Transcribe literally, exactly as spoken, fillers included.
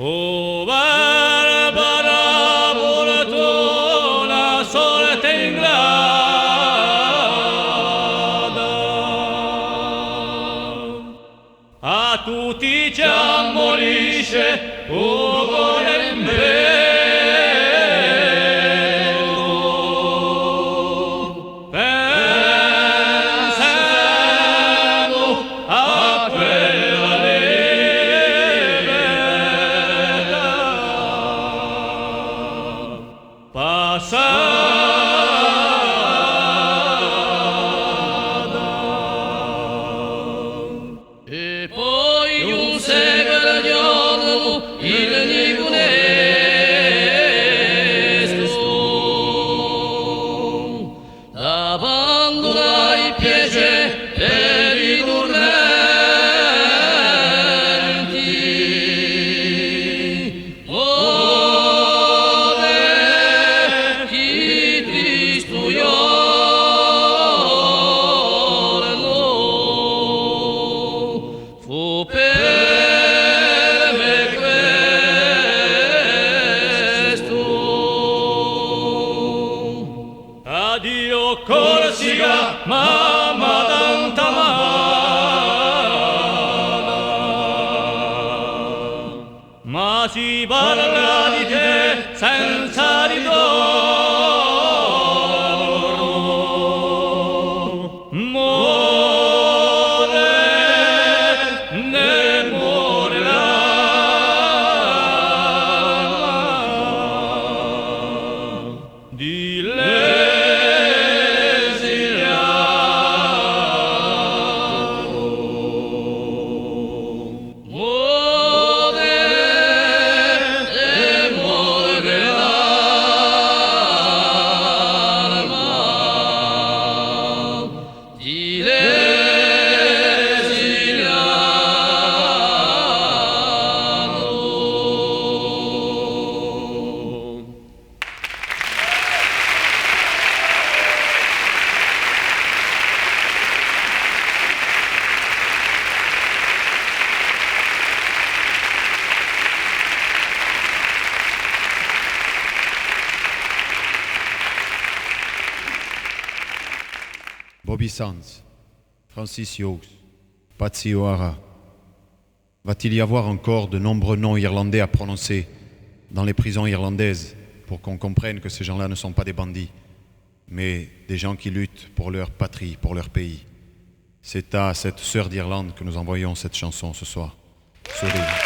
O Barbara, vultuna sorte ingrata, à tutti ci ammolisce u core in pettu. Pensendu à quella libertà passata. È po ghjunse quel ghjornu in u niculestu, d'abbandunà i piacè per i turmenti. Ore, chì tristu ghjornu fu per me questu. Addiu Corsica, mamma tanta amata. Ma si parla di tè senza ritornu, more, ne morirà di l'esiliatu. Bobby Sands, Francis Hughes, Patsy O'Hara, va-t-il y avoir encore de nombreux noms irlandais à prononcer dans les prisons irlandaises pour qu'on comprenne que ces gens-là ne sont pas des bandits, mais des gens qui luttent pour leur patrie, pour leur pays ? C'est à cette sœur d'Irlande que nous envoyons cette chanson ce soir. Sorry.